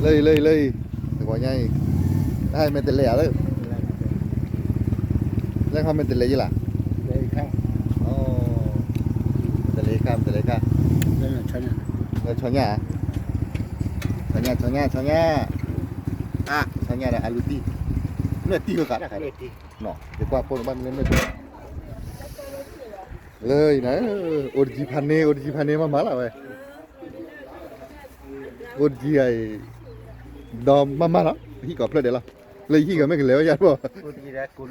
လၢအံၤ လၢအံၤ လၢအံၤ တဂီၤညါအံၤ တၢ်ဟဲမဲာ်တဲးလဲးဧါလၢ လၢခီမဲာ်တဲးလဲးယဲလၢ် မဲာ်တဲးလဲးခါ မဲာ်တဲးလဲးခါ လၢဆီညၣ် ဆီညၣ် ဆီညၣ် ဆီညၣ် အါ ဆီညၣ်ဒီးအလူတံၢ် မ့ၢ်တံၢ်ဃၣ်ဃၣ်တခါ ယကွၢ်ဖိန့ၣ်ဘၣ်မနုၤမ့ၢ် လၢအံၤနၤ အိၣ်တယံၤဖးန့ၢ် အိၣ်တယံၤဖးန့ၢ်မးမးလၢ်ဝဲ အိၣ်တယံၤအံၤ ဒီးမးမးလီၤ ဟံၣ်ကိးဖျၢၣ်ဒဲးလီၤ လၢယဟံၣ်ကမ့ၢ်ကလဲၤဝဲယၤတဘျီ ကိၢ်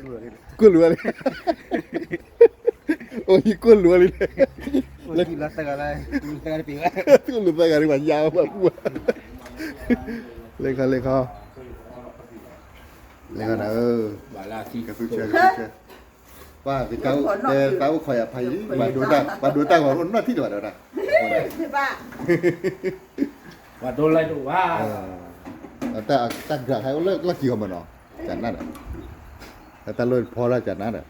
လူၤဝဲလံ အိၣ်ယံၤကိၢ်လူၤဝဲလံ ကိၢ်လူၤသၢဂၤဒ်ဘၣ်ယါဘၣ်ပူၤ လ့ခီလ့ခီ လ့ခီနၤဧၢ ကသူဆဲကသူဆဲ ပှၤကတၢ်အိၣ်တဲတၢ်အိၣ်ခိးယၤဖးယံၤ ပှၤဒိတၢ်ဂီၤအိၣ်နီၢ်ထံၣ်တဘၣ်ဒီးတၢ် ပှၤဒိလၢဒိၣ်ဘၣ် တၢ်ကြၢးဟဲအိၣ်လၢလီၢ်ခံဂီၤမးနီၤ ကနၣ်ဒီး တၢ်လိၣ်ဖီလာ်ကနၣ်ဒီး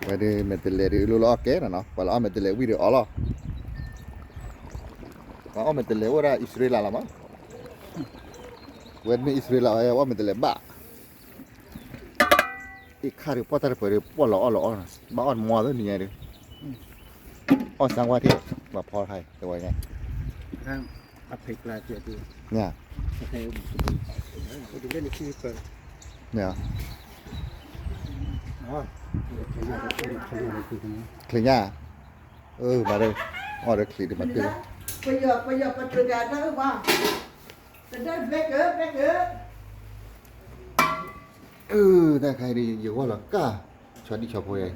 ဝဲဒၣ်မဲာ်တဲးလဲးဒ်အလိၣ်လၢအီၣ်ကဲနီၤနီၤ ပှၤလၢအီၣ်မဲာ်တဲးလဲးဝံၣ်ဒီးအီၣ်လီၤ ပှၤအီၣ်မဲာ်တဲးလဲးအိၣ်ဒၣ်အံၣ်စရ့လးလီၤမး ဝဲမ့ၢ်အံၣ်စရ့လးဝဲအီၣ်မဲာ်တဲးလဲးဘၣ် အ့ၣ်ခါဒီးပှၢ်တၢ်တပၢၤဒီးပှၢ်လီၤအီၣ်လီၤအီၣ်နီၤ ဘၣ်အီၣ်မီၤသ့ၣ်နံၤညါဒီး အီၣ်စၢ်ဝါထံၣ် ပှၤဖီထါအံၤ တဝဲညါ အဖဲကျါကဲဒ် ညါ ချ့ညါ အၢ မၤဒီး အီၣ်ဒီးချံးဒ်မၤတ့ၢ် ပယီၤ ပယီၤ ပတြၢၤကၤတၢ်အၢဘၣ် ပဒၢဘဲကၢဘဲကၢ အၢ တၢ်ခါအံၤဒ်ယဂီၢ်လီၤကၢ် ဆီဒံၣ်ဆီဖိယၤအံၤ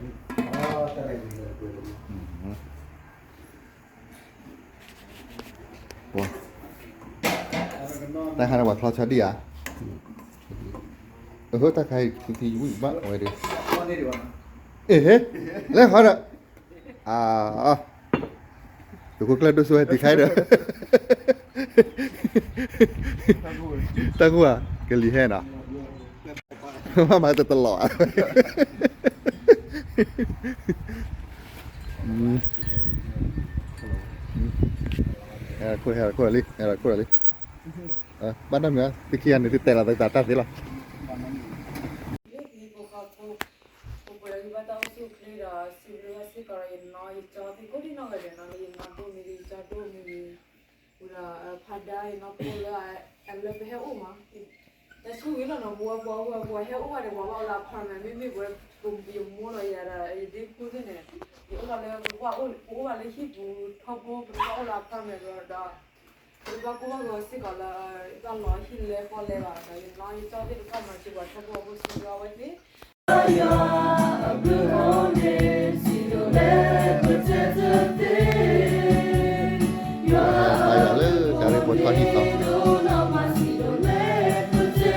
တၢ်ခါန့ၣ်ပှၤချီဆီဒံၣ်ဧါ အဟၢ တၢ်ခါအံၤထံထံဝံၣ်ဘၣ်ဝဲဒီး အ့ၣ် လဲၤဃီဒီး အါ သုးခိၣ်ကျၢၢ်ဒိၣ်စိဟဲတုၤခါအံၤဒီး တၢ်ကူၣ်ဧါ ကလံၤဟဲနီၤ မၤမၤတတလီၤဧါ ဟဲခိၣ် ဟဲခိၣ်လံ ဟဲခိၣ်လံ ဘၣ်နီတမံၤ သုခံဂၤန့ၣ် သုတဲလီၤသုသးတၢ်သ့လီၤ ပပှၤဒီးဂံၢ်ဘါတၢ်အိၣ်ဆူၣ်အိၣ်ချ့ဒီး စံးဘျုးဘၣ်စ့ၢ်ကီးဒီးယနီၢ်ယကၠီသ့ၣ်ကိးဒံနီၢ်ဂၤဒဲးနီၤ လၢယနီၢ်ဒိၣ်မံၤဒီးယကၠီဒိၣ်မံၤ ဝံၤဒီး ဖါဒါ ယနီၢ်ဖိလၢ အလၢပဟဲအိၣ်မး တၢ်ဆိၣ်ဂ့ၤလီၤနီၤ ပဝဲပှၤပှၤပှၤဟဲအိၣ်ဘၣ်ဒီးပှၤဘၣ်အိၣ်လၢ apartment မ့မ့ၢ်ပဝဲ ယမိၢ်ဒီးယၤဒီး ယဒ့ဖိသ့ၣ်န့ၣ် ယအိၣ်ဘၣ်လၢ ပအိၣ်ဘၣ်လၢဟံၣ်ပူၤထီဘိ ပတဘၣ်အိၣ်လၢ apartment ဒီး ပတဘၣ်ကိၢ်ဘၣ်ဂီၤစ့ၢ်ကီးလၢ ဘၣ်လီၤဟံၣ်လဲဃီလဲဘၣ်ဒီး ယနီၢ်ယကၠီသ့ၣ်တဖၣ်မၤစၢၤပှၤထီဘိအဃိ စံးဘျုးအဝဲသ့ၣ် ယွၤအဘျုးအိၣ်န့ၣ် စံးဒိၣ်လဲပတဲတသ့ ယွၤအဘျုးအိၣ်န့ၣ် စံးဒိၣ်လဲပတဲတ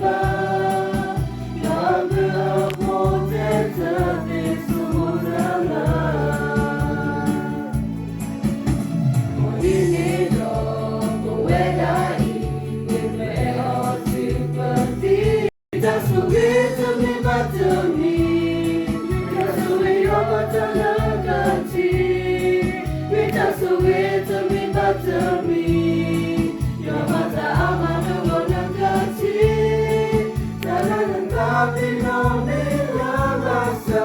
ဘၣ် ယွၤအဘျုးအိၣ်န့ၣ် တဲတသ့ ဆိကမိၣ်တၢ်လၢ မ့ၢ်ဒ်န့ၣ်ဒီး ပဝဲဒၣ်အံၤ ပအဲၣ်အီၤသုပသံ မ့ၢ်တၢ်ဆိၣ်ဂ့ၤတမံၤဘၣ်တမံၤ, မ့ၢ်တၢ်ဆိၣ်ဂ့ၤယွၤဘၣ်တၢ်လၢကထံၣ်, မ့ၢ်တၢ်ဆိၣ်ဂ့ၤတမံၤဘၣ်တမံၤ, ယွၤဘၣ်တၢ်အါမးလၢဂီၤလၢကထံၣ်, တၢ်လၢနသးပ့ၤနီၣ်မ့ၢ်လၢဘၣ်ဆၣ်,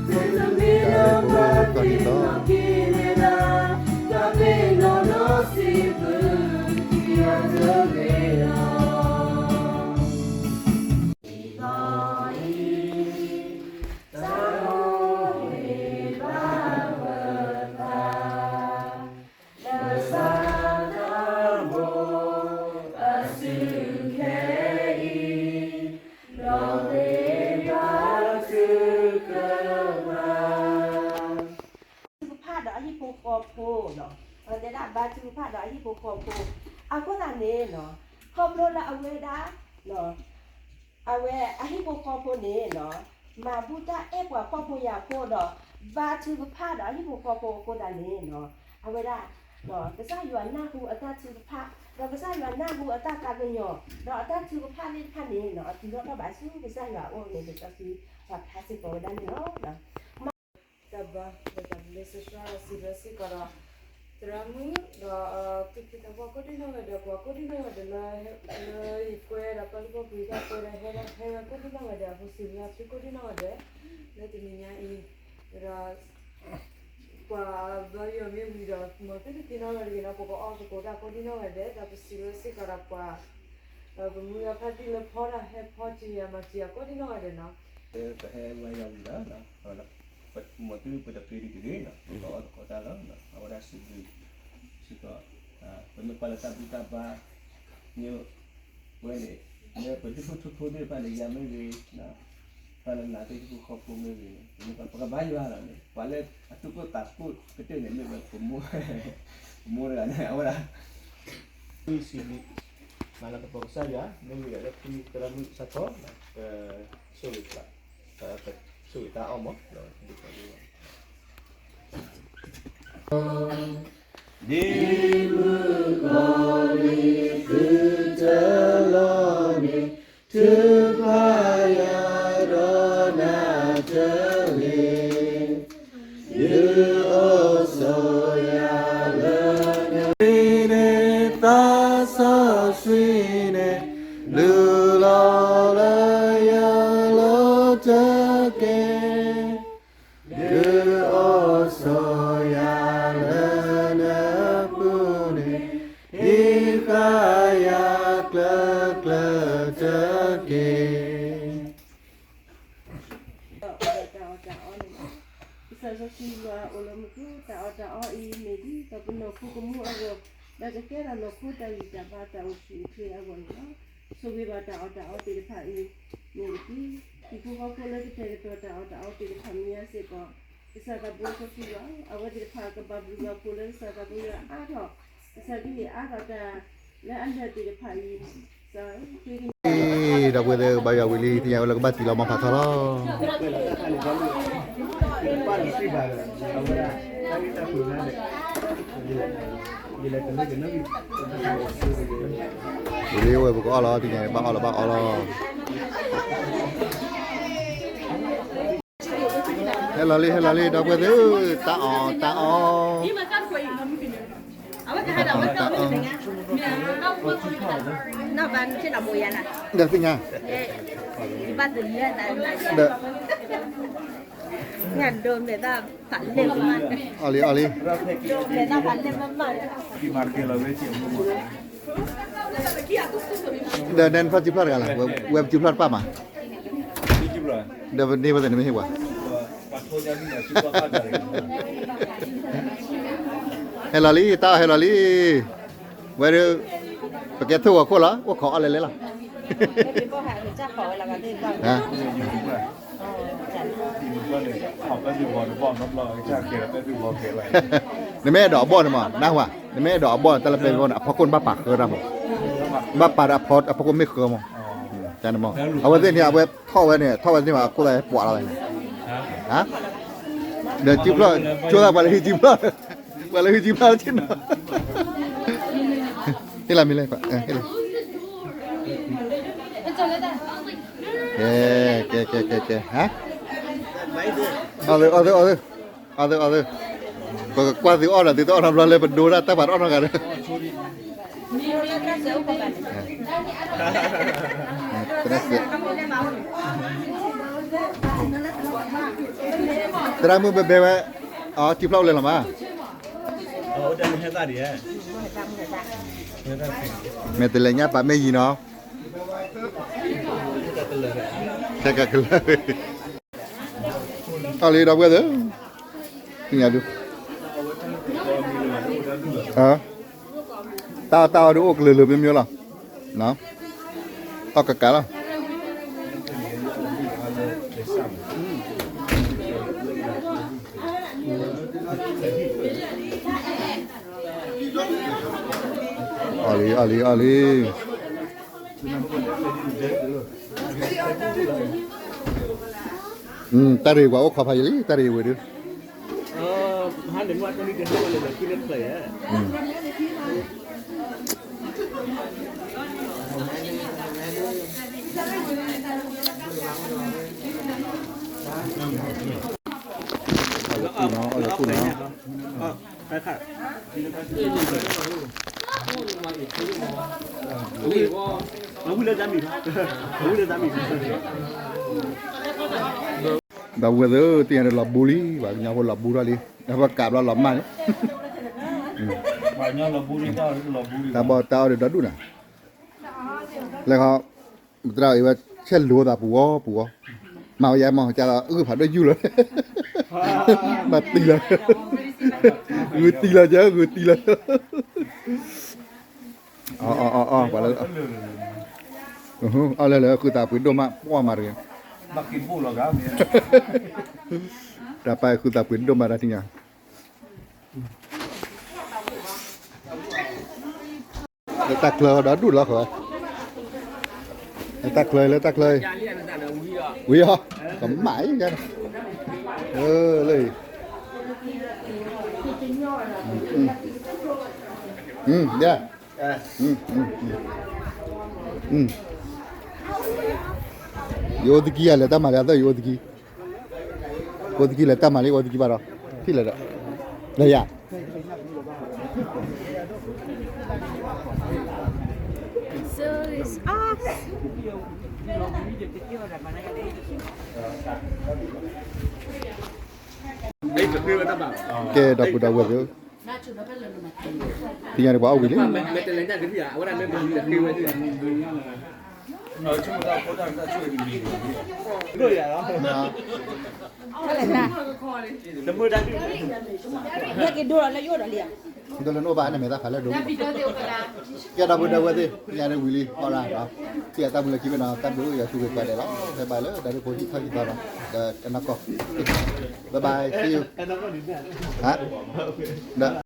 မ့တမ့ၢ်လၢပှၤကထံၣ်နီၣ်က့ၤန့ၣ်ဒၣ်, သးပ့ၤနီၣ်နီၢ်စံးဘျုး ယွၤတဂ့ၤလီၤ. ဘါထုကဖၣ်ဒီးအဟံၣ်ဖိဃီဖိနီၤ, ပတဲဒၣ်ဘါထုကဖၣ်ဒီးအဟံၣ်ဖိဃီဖိ, အဃိသတးန့ၣ်နီၤ, ခီဖျိလၢအဝဲဒၣ် အဝဲအဟံၣ်ဖိဃီဖိန့ၣ်နီၤ, မၤဘူၣ်တၢ်အဲၣ်ပှၤဖှီၣ်ဖိယာ်ဖိဒီး ဘါထုကဖၣ်ဒီးအဟံၣ်ဖိဃီဖိအဃိသတးန့ၣ်နီၤ, အဝဲဒၣ် ကစၢ်ယွၤနၢ်ဟူအတၢ်ထုကဖၣ်, ဒီးကစၢ်ယွၤနၢ်ဟူအတၢ်သးကညီၤ, ဒီးအတၢ်ထုကဖၣ်သ့ၣ်တဖၣ်န့ၣ်နီၤ, အတုၤထီၣ်ထီၣ်ဘးဆူကစၢ်ယွၤအအိၣ်န့ၣ် လံာ်စီဆှံပာ်ဖျါစ့ၢ်ကီးဝဲဒၣ်န့ၣ်လီၤ. တၢ်ဘါ ဒီးတၢ်ဘျုးစ့ၢ်ကီးဒီး စံးဘျုးစ့ၢ်ကီးဒီး သရၣ်မုၣ် ဒီး သူၣ်က့သးပှၢ်ကိးဒံနီၢ်ဂၤဒဲး ပှၤကိးဒံနီၢ်ဂၤဒဲးလၢ လၢယကွဲဒီး ပှၤလၢပှဲၤဒီး ဟဲ ဟဲဝဲကိးဒံနီၢ်ဂၤဒဲး အပူၤစံးဘျုးသုကိးဒံနီၢ်ဂၤဒဲး လၢတနံၤညါအံၤ ဒီး ပှၤဘါယွၤမ့ၢ်ဝံၤဒီး မ်သုတသ့ၣ်နီၣ်လီၤတဂ့ၤနီၤ ပကအီၣ်သကိးတၢ်ကိးဒံနီၢ်ဂၤဒဲး ဒီးပစံးဘျုးစ့ၢ်ကီးဒီးပှၤ ပမုၢ်ဂၤဖါတံၢ်လၢဖီတၢ်ဟဲဖီစံယၤမၤစံယၤကိးဒံနီၢ်ဂၤဒဲးနီၤ ပဟဲဝဲယွၤဝံၤဒီး မ်သုပတဃ့ဒံးတဂ့ၤနီၤ ပကအီၣ်သကိးတၢ်လီၤ အဝဲဒၣ်စံးဘျုး စ့ၢ်ကီး ပမ့ၢ်ကွၢ်လၢတၢ်ဘူၣ်တၢ်ဘါ မ့ၢ် ဝဲန့ၣ် လၢပဟံၣ်ဖိဃီဖိသ့ၣ်တဖၣ်န့ၣ် ယၤမ့ၢ်ဂ့ၤ တၢ်လၢနၤသ့ၣ်ဟံၣ်ဖိဃီဖိမ့ၢ်ဂ့ၤန့ၣ် ပမ့ၢ်ပကဘါယွၤလီၤန့ၣ် ပှၤလၢအသူၣ်ကိၢ်သးကိၢ်ကတၢၢ်န့ၣ် မ့ၢ်ဝဲပမိၢ် ပမိၢ်တဂၤန့ၣ် အဝဲဒၣ် မ့ၢ်စံးဘျုး မၤလၤကပီၤကစၢ်ယွၤ မ့ၢ်ဝံၤဒီးလၢဖုသရၣ်မုၣ်စးထီၣ် ဆိၣ်ဂ့ၤ ဆိၣ်ဂ့ၤတၢ်အီၣ်မး ဒ်မုၣ်ကီၤလံၤသုတလီၤန့ၣ် ထုကဖၣ်ယၤဒီးနၤတဂ့ၤ, ဒုးအိၣ်ဆိးယၤလၢန န့ၣ်သးစီဆှံန့ၣ် လူလီၤလၢယလိၤတက့ၢ်. ဒုးအိၣ်ဆိးယၤလၢနပူၤန့ၣ် ဟံးဃာ်ယၤကျၢၤကျၢၤတက့ၢ်. ဒီးတၢ်အီၣ်တၢ်အီန့ၣ်လီၤ. ကစၢ်စီဆှံယွၤအိၣ်လၢမူခိၣ် တၢ်အီၣ်တၢ်အီအံၤမ့ၢ်ဒ်သိးပနီၢ်ခိကမူအဂီၢ်, ဒီးကကဲထီၣ်နီၢ်ခိတၢ်ဂံၢ်တၢ်ဘါတၢ်အိၣ်ဆူၣ်အိၣ်ချ့အဂီၢ်န့ၣ်လီၤ. ဆိၣ်ဂ့ၤဘၣ်တၢ်အီၣ်တၢ်အီသ့ၣ်တဖၣ်အံၤ မ့ၢ်တက့ၢ်. ဟံၣ်ဖိဃီဖိလၢကတဲာ်ကတီၤတၢ်အီၣ်တၢ်အီသ့ၣ်တဖၣ်မ့ၢ်ယၤစ့ၢ်ကီး, ကစၢ်သးဘိစီဆှံယွၤ အဝဲသ့ၣ်တဖၣ်ကဘၣ်ဘျုးဘၣ်ဖှိၣ်လၢကစၢ်သးဘိယွၤအါထီၣ်, ကစၢ်ကဟ့ၣ်အါထီၣ်တၢ်လၢအလၢာ်သ့ၣ်တဖၣ်အံၤ, က ဒီပုၢ်ဝဲၢ်သ့ၣ် ဘါယွၤဝံၤလံ သ့ၣ်ညါဝဲလၢကဘၣ်တံၢ်လီၤမၤဖးထီလီၤ. ဝံၤလံဝဲပကအီၣ်လီၤ သ့ၣ်ညါဘၣ်အီၣ်လီၤဘၣ်အီၣ်လီၤ. ဟဲလီၤလံ ဟဲလီၤလံ ဒီပုၢ်ဝဲၢ်သ့ၣ်ဧၢ, တၢ်အီၣ်တၢ်အီ, တၢ်အီၣ်တၢ်အီ, ဒီးသ့ၣ်ညါ, ဒီး အီၣ်လံ အီၣ်လံ, ဒီးနဲနဖျီၣ်စုဖျီၣ်တဂၤလီၤ, ဝဲပစုဖျီၣ်တပၢ်မး, ဒီးပန့ၢ်ဝဲသ့ၣ်န့ၣ်မ့ၢ်ဟ့ၣ်ပှၤ ဟဲလီၤလံ တၢ်အီၣ်ဟဲလီၤလံ, ဝဲဒၣ် ပကဲထိၣ်ဂီၤခိၣ်လီၤ အိၣ်ခိးအီၣ်လဲၤလဲၤလီၤ, နမ့ၢ်အဲၣ်ဒိးအဘီၣ်န့ၣ်မး နၢ်ဟူဧါ, နမ့ၢ်အဲၣ်ဒိးအဘီၣ်န့ၣ်မး နၢ်ဟူဧါ, နမ့ၢ်အဲၣ်ဒိးအဘီၣ်န့ၣ် တၢ်လၢပဲဘီန့ၣ် အဖီခိၣ်န့ၣ်ဘၣ်ပာ်ဃၢတၢ်မး, ဘၣ်ပာ်ဒီးအဖီခိၣ်မ့ၢ်ဃၢမး, အဝဲသ့ၣ်န့ၣ် အဝဲထီၣ်ဝဲန့ၣ် ထီၣ်ဝဲသ့ၣ်မး အခိၣ်သးဟဲပှၤလီၤဝဲန့ၣ် ဒီးစုဖျီၣ် ဆိသးပှၤလၢဟံးစုဖျီၣ်, ပှၤလၢဟံးစုဖျီၣ်ဆ့ၣ်နီၤ, ဟ့ၣ်လီၤမ့ၢ်လဲၣ်, ဟ့ၣ်လီၤ, ကဲ ကဲ ကဲ ကဲ ကဲ ဟါ, အီၣ်သု အီၣ်သု အီၣ်သု အီၣ်သု အီၣ်သု, ပကကွၢ်သုအီၣ်ဒီးသုတအီၣ်နီတဘျီလၢပဒိတၢ်တၢ်ပာ်တအီၣ်နီတဂၤဒီး သရၣ်မုၣ်ဘဲဘဲဝဲ, အစုဖျီၣ်အိၣ်လဲၤလီၤမး, မ့ၢ်တလဲၤညါပာ်မ့ၢ်ယံၤနီၤ, ခဲကကလၢာ်, အီၣ်လံဒီပုၢ်ဝဲၢ်သ့ၣ်, သ့ၣ်ညါဒုး, တၢ်အီၣ်တၢ်အီဒုးအိၣ်ကလုာ်လုာ်မျိုးမျိုးလီၤ, အီၣ်ကကးလီၤ. အီၣ်လံ အီၣ်လံ အီၣ်လံ, တၢ်ရ့ၣ်ပှၤအိၣ်ခိးဖးယံာ်လံ တၢ်ရ့ၣ်ဝဲဒုး, ဟဲလီၤ နီၤ အီၣ်လၢခိၣ်နီၤ ဒီပုၢ်ဝဲၢ်သ့ၣ် သ့ၣ်ညါဒီးလီၤဘူလံ ပှၤကညီဖိလီၤဘူထီၣ်လံ ဒီးပကးဘျီလီၤမၢ်န့ၣ် တၢ်ဘီၣ်တၢ်အီၣ်ဒီးဒီဒူၣ်နၤ လဲၤခီ ပသရၣ်အံၤဝဲ ဆဲးလိာ်သးပူၤဝဲပူၤဝဲ မၤဝဲယဲမၤကၢ်လီၤ ဂုၢ်ဖးဒိၣ်ယူၢ်လီၤ မၤတံၢ်လီၤ ဂုၢ်တံၢ်လီၤကဲ ဂုၢ်တံၢ်လီၤ အီၣ်လၢလၢ ဃုသးပှ့ၤဒိၣ်မး ပှီၢ်မးတဂ့ၤ တၢ်ပာ်ဃုသးပှ့ၤဒိၣ်မးတၢ်ထံၣ်ညါ လၢတၢ်ချၢဒီဒူၣ်လီၤဃီ လၢတၢ်ချၢ လၢတၢ်ချၢ ဝံၤအီၤ ကမၣ်အံၤ လၢ ယအိၣ်သကံၢ်ယၤလဲၤတၢ်မၤလၢအသၢ ယအိၣ်သကံၢ် အိၣ်သကံၢ်လဲၤတၢ်မၤလံ အိၣ်သကံၢ်ဘၣ်ဒီး ထံၣ်လဲၤဒီး လၢယၤ ကဲ ဒီပုၢ်ဒီဝဲၢ်သ့ၣ် သ့ၣ်ညါန့ၣ် ပှၤအီၣ်ဝံၤလံ ဒိၣ်လၢနအိၣ်ဘၣ်န့ၣ် မဲာ်သၣ်ဖးလဲၢ်ဒိၣ် ကဲ ဒီပုၢ်ဒီဝဲၢ်သ့ၣ် သ့ၣ်ညါန့ၣ်ဝံၤလံ အီၣ်ဒၣ်နီၤ ထံၣ်အတၢ်မုာ်လၢခံဘ့ၣ်နီၤ တၢ်ဘျုးယွၤဆိၣ်ဂ့ၤပှၤဒဲးလီၤ ဖဲဘၣ်လၢ ဒီးဒ်ဖိဟံၣ်ထီၣ်ဟံၣ်သီနီၤ ဒီးကနၣ်ကီၢ် Bye bye see you ဟါ ဒီး